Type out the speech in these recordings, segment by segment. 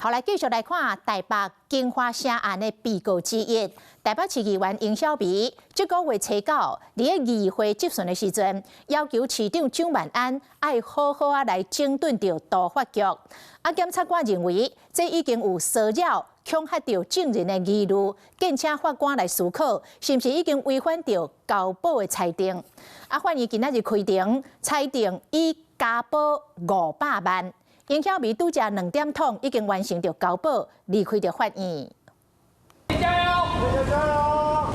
好，來繼續來看台北京華城案的被告之一，台北市議員應曉薇，這個月初九，佇咧議會質詢的時陣，要求市長蔣萬安愛好好仔來整頓著都發局。啊，檢察官認為這已經有騷擾、恐嚇著證人的疑慮，建請法官來思考，是毋是已經違反著交保的裁定。啊，法院今仔日開庭，裁定以加保500萬。應曉薇拄才2點鐘已經完成著交保，離開著法院。加油！加油！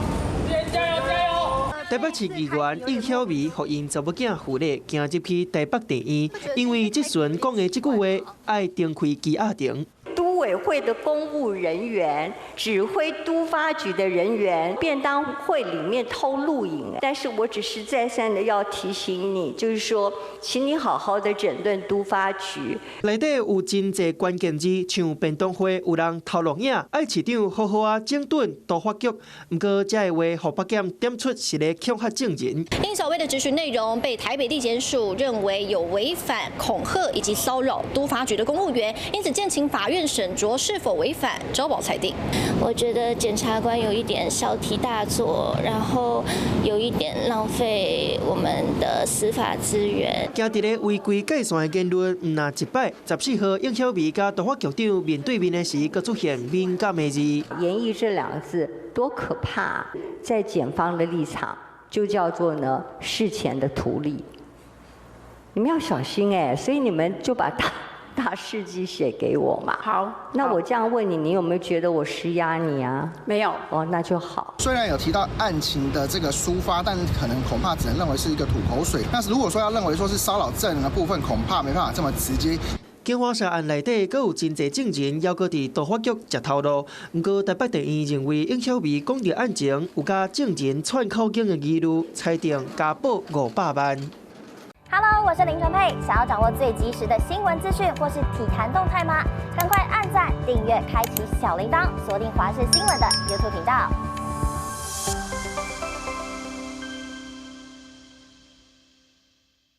加油！加油！台北市議員應曉薇予𪜶查某囝扶咧行入去台北地院，因為質詢講的這句話愛重開羈押庭。都委會的公務人員指揮都發局的人員便當會裡面偷錄影，但是我只是再三的要提醒你，就是說，請你好好的整頓都發局。內底有真濟關鍵字，像便當會有人偷錄影，愛市長好好仔整頓都發局。毋過這个話，予北檢點出是咧恐嚇證人。應曉薇的質詢內容被台北地檢署認為有違反恐嚇以及騷擾都發局的公務員，因此建請法院審酌是否違反交保裁定。我覺得檢察官有一點小題大做，然後有一點浪費我們的司法資源。行佇咧違規界線的言論，毋但一擺。14號，應曉薇佮都發局長面對面的時，閣出現敏感的字。研議這兩個字多可怕！在檢方的立場，就叫做呢事前的圖利。你們要小心哎，所以你們就把大事記寫給我嘛。好，那我這樣問你，你有沒有覺得我施壓你啊？沒有。哦，那就好。雖然有提到案情的這個抒發，但可能恐怕只能認為是一個吐口水。但是如果說要認為說是騷擾證人的部分，恐怕沒辦法這麼直接。京華社案內底，閣有真濟證人，猶閣佇都發局食頭路。毋過台北地院認為應曉薇講著案情有佮證人串口供的疑慮，裁定加保500萬。 Hello，我是林純佩。想要掌握最及時的新聞資訊或是體壇動態嗎？趕快按讚、訂閱、開啟小鈴鐺，鎖定華視新聞的 YouTube 頻道。